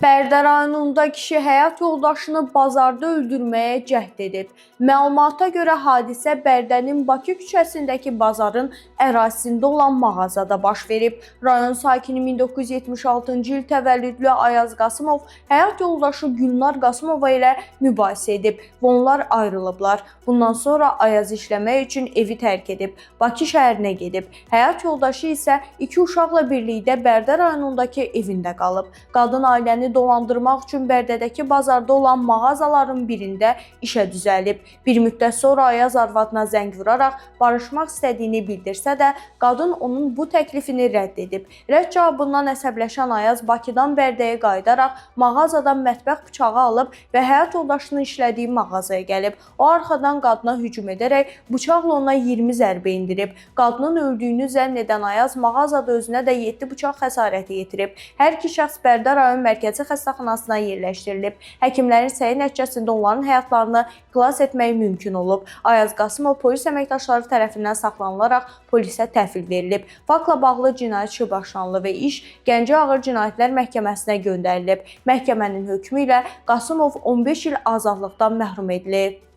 Bərdə rayonunda kişi həyat yoldaşını bazarda öldürməyə cəhd edib. Məlumata görə hadisə Bərdənin Bakı küçəsindəki bazarın ərazisində olan mağazada baş verib. Rayon sakini 1976-cı il təvəllüdlü Ayaz Qasımov həyat yoldaşı Gülnar Qasımova ilə mübahisə edib və onlar ayrılıblar. Bundan sonra Ayaz işləmək üçün evi tərk edib, Bakı şəhərinə gedib. Həyat yoldaşı isə iki uşaqla birlikdə Bərdə rayonundakı evində qalıb. Qadın ailəni dolandırmaq üçün Bərdədəki bazarda olan mağazaların birində işə düzəlib. Bir müddət sonra Ayaz arvadına zəng vuraraq barışmaq istədiyini bildirsə də, qadın onun bu təklifini rədd edib. Rədd cavabından əsəbləşən Ayaz Bakıdan Bərdəyə qayıdaraq mağazadan mətbəx bıçağı alıb və həyat yoldaşının işlədiyi mağazaya gəlib. O arxadan qadına hücum edərək bıçaqla ona 20 zərbə endirib. Qadının öldüyünü zənn edən Ayaz mağazada özünə də 7 bıçaq xəsarəti yetirib. Hər iki şəxs Bərdə rayon mərkəzi xəstəxanasına yerləşdirilib. Həkimlərin səyi nəticəsində onların həyatlarını xilas etmək mümkün olub. Ayaz Qasımov polis əməkdaşları tərəfindən saxlanılaraq polisə təhvil verilib. Faktla bağlı cinayət işi başlanılıb və iş Gəncə Ağır Cinayətlər Məhkəməsinə göndərilib. Məhkəmənin hökmü ilə Qasımov 15 il azadlıqdan məhrum edilib.